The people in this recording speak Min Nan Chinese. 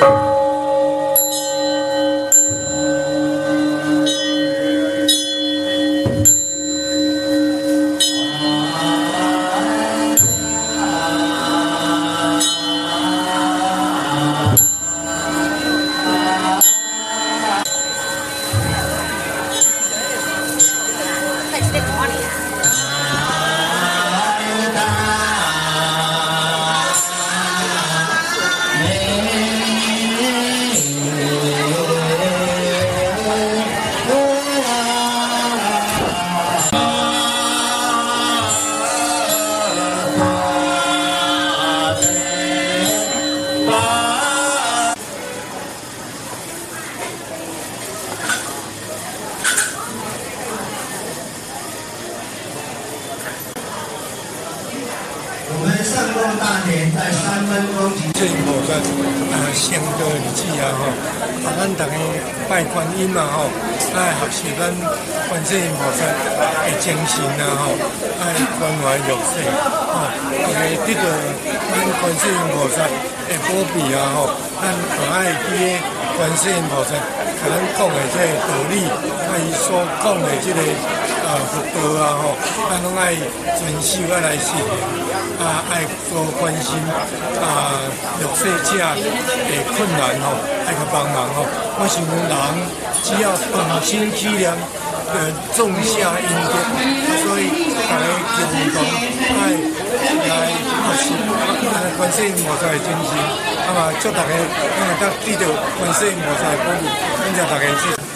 我們上供大典在3分鐘。世音菩薩啊，成道日子啊吼，啊，咱逐家拜觀音嘛吼，愛學習咱觀世音菩薩的精神啊吼，愛關懷弱勢吼，逐家得到咱觀世音菩薩的保庇啊吼，咱就愛記得觀世音菩薩共咱講的這個道理，啊，伊所講的這個啊佛道啊吼，咱攏愛遵守，愛來實行。啊，愛多關心啊弱勢者的困難吼，愛去幫忙吼。我想講人只要動心起念，種下陰德，所以大家共同愛來學習啊觀世音菩薩的精神，啊嘛祝大家攏會當得到觀世音菩薩的保佑，感謝大家，謝謝。